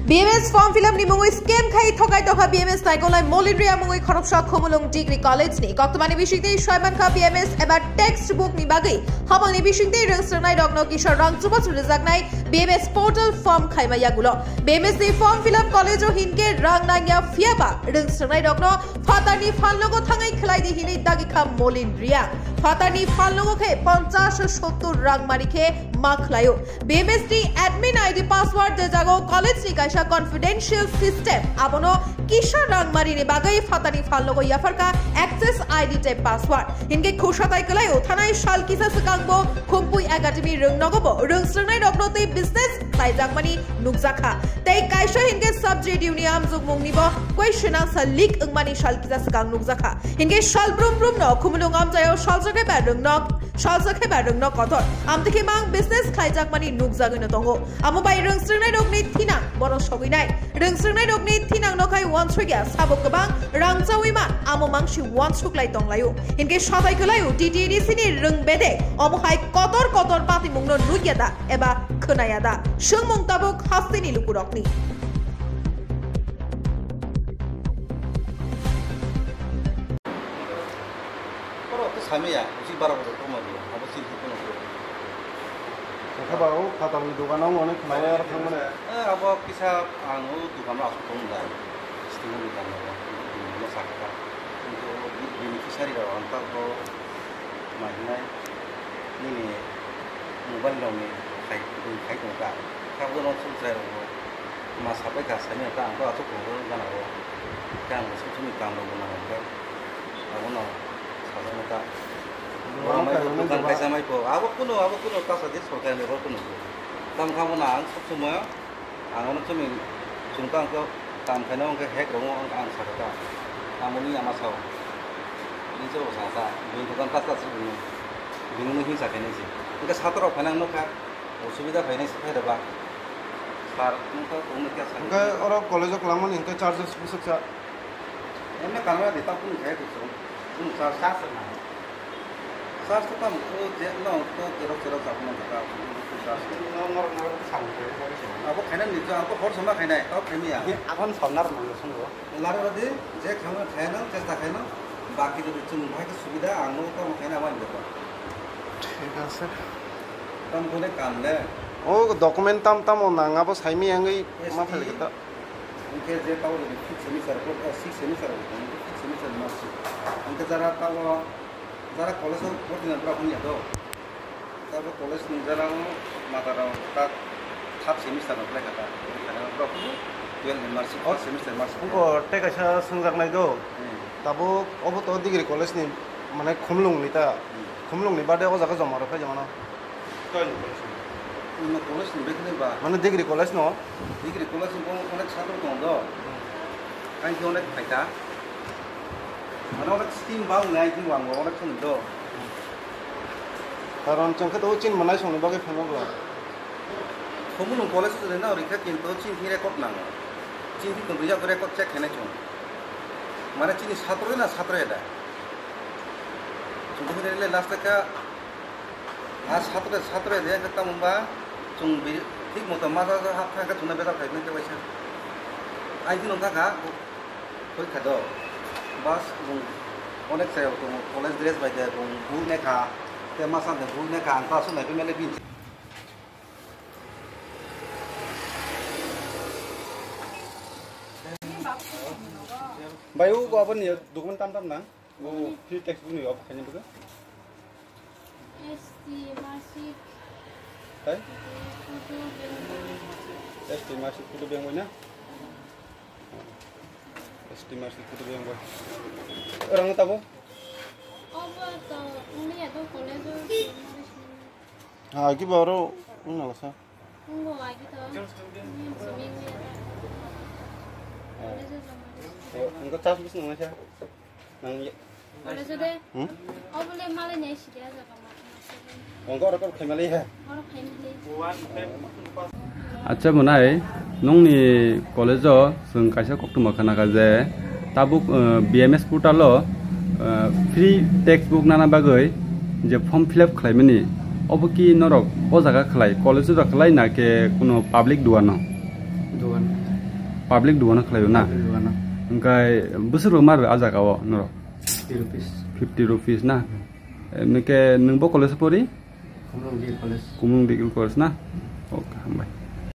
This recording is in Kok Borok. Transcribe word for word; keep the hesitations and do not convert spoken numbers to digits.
B M S form fill up ni mungwi scam khai thokai tokha B M S Naikolai Molin Ria mungwi khoroksa Khumulwng Degree College ni. Koktwmani bisingtwi soimankha B M S eba text book ni bagwi habalni bisingtwi rwngsrwngnai rokno kisa rang chubachu rwjaknai B M S portal form khaima yagulo. B M S ni form fill up college o hinkhe rang nangya, phiyaba rwngsrwngnai rokno phatarni phalnogo thangwi khwlai di hinwi dagi kha Molin Ria. Phatarni phalnogo khe ponchash sottur rang mari khe ma khlaio. B M S ni admin I D password je jago college ni kaisa confidential system, abono kisa rang mari ni bagwi phatarni phalnogo yapharkha access I D tei password. Hinkhe khusa tai kwlaio, thanai sal kisa swkangbo Khumpui Academy rwngnogobo rwngsrwngnai rokno tei business khlaijakmani nukjakha. Tei kaisa hinkhe subject union jukmungnibo question answer leak wngmani sal kisa swkang nukjakha. Hinkhe sal brum brumno Khumulwng amchaio saljakhe ba rwngnok, saljakhe ba rwngnok kotor. Amtwikhe mang business khlaijakmani nukjagwino tongo. Amo bai rwngsrwngnai rokni thinang bono sogwinai. Rwngsrwngnai rokni thinang no khai uansukya sabo kwbang rang chawi man, amo mangsi uansuk lai tong laio. Hinkhe satai kwlaio T T A D C ni rwng bede omo hai kotor kotor patimung no nukya da eba khwnaya da? Swngmung tabuk hasteni lukurokni. Borok to sami ya, usi bara bwswk tongma di, abo chini khe phano. Khe ba o phatarni dogan o mane khwnai ya thangmani. Eh, abo kisa ang o dogan o aswk tong da. Sitting o dogan o, bini no sakha. Kintu o bi-, bini kisa ri rok ang ta bo ma hinai nini mobile rok ni khai, khai tong ka. Kha bo no chwng chwrai rok bo ma sapai kha sami ta ang to aswk tong gana o. Khe ang sum sum ni kam rok bo nang khe. Abono sajaknai ta. Borok mai khairoknai dogan jora. Kaisa mai kho. Abo kuno, abo kuno tasa di sorkar ni borok kuno. Tam kha bono ang sob somoi ang ano chumi chwng tang khe kam khaina hwnkhe hack rok ang, ang sakha ta. Tamoni ama sao. Ni se bo sakha. Bini dogan tas tas bini. Bini no hinsa khainai se. Hwnkhe sator rok khaina ang nukha. Osubida khainai se khairokba. Sir, nukha kunu kya sir. Hwnkhe oro college o kwlangmani hwnkhe charges bwswk sa? Emne kanma di, ta kunu khe kuchung. Kunu charge. Charge na. Charge to tam, o je, no, to jerok jerok jabo na jaka, kunu charge. No, no, no, sam khe, sam khe. Abo khaina ni, ang to hor soma khainai, tao khaimiya. Akhon somnar nang sungo. Lari rodi, je khaima khaina, chesta khaina, baki jodi chwng bahai khe subida, ang no tamo khaina, amai beko. Thik ase. Tam kone kam le. O document tam tamo nang, abo saimi yangwi ma phai khe ta. Hwnkhe je tao rwdi fifth semester, eh, sixth semester, fifth semester marksheet. Hwnkhe jara tao, jara college-o bhorti nang borok wngya do. Tabo college-ni jara-o matarok ta third semester-no khlai kha ta. Borok twelve-ni marksheet, fourth semester marksheet. Wngkha tei kaisa swngjaknai do. Hmm. Tabuk obo to degree college-ni, mane, Khumlwngni ta. Hmm. Khumlwngni bade o jaga joma rw phai jemano. Ino college ni bekhe ba? Mane degree college no? Degree college ni bo onek satro tong do. Kain khe onek phaikha. Mane onek scheme ba wngnai, I think wang bo onek thung do. Karon chwng khe to chin manai songni bagwi phaima bwla. Khumulwng college o rwna rikha kinto chin thing record nango. Chin thing tong rijak record check khainai chwng. Mane chini satro na satro ya da. Chwng thung le last ka A satre, satre de khe tamo ba chwng bi thik moto ma ja ja hap kha khe chwngno bejak khai nang khe waisa. Ai dino kha kha khoi kha do. Bas bung onek se tongo college dress bai de bung bul ne kha. Te masa de bul ne kha ang ta sunai pe mele bin. Bai u go aboni document tam tam nang. O free text buni off khaini bwkha. S T marksheet. Hai? Photo beng beng. S T marksheet photo beng beng na? S T marksheet photo beng beng. Orang tabo? Obo to, ini ya to college o. Ha, ki baro, ini nalasa. Ini simi ini ya. College o joma. Engko charge bisi nang nasa. Nang ye. College o de. Hmm? Obo le malai nai sidi aja kama. Engko oro kor khaimali he. Oro khaimali. Acha, mwnai, nongni college o chwng kaisa koktwma khna kha je tabuk, eh, B M S portal o, eh, free textbook nana bagwi je form fill up khlaimani, obo ki norok o jaga khlai, college o jaga khlai na khe kuno public dugan o? Dugan. Public duano khlaio na? Public duano. Hwnkhe bwswk rok ma rw a jaga o norok? Fifty rupees. Fifty rupees na? Emnike nwng bo college pori? Kumrung Degree College. Kumrung Degree College na? Okay, hambai.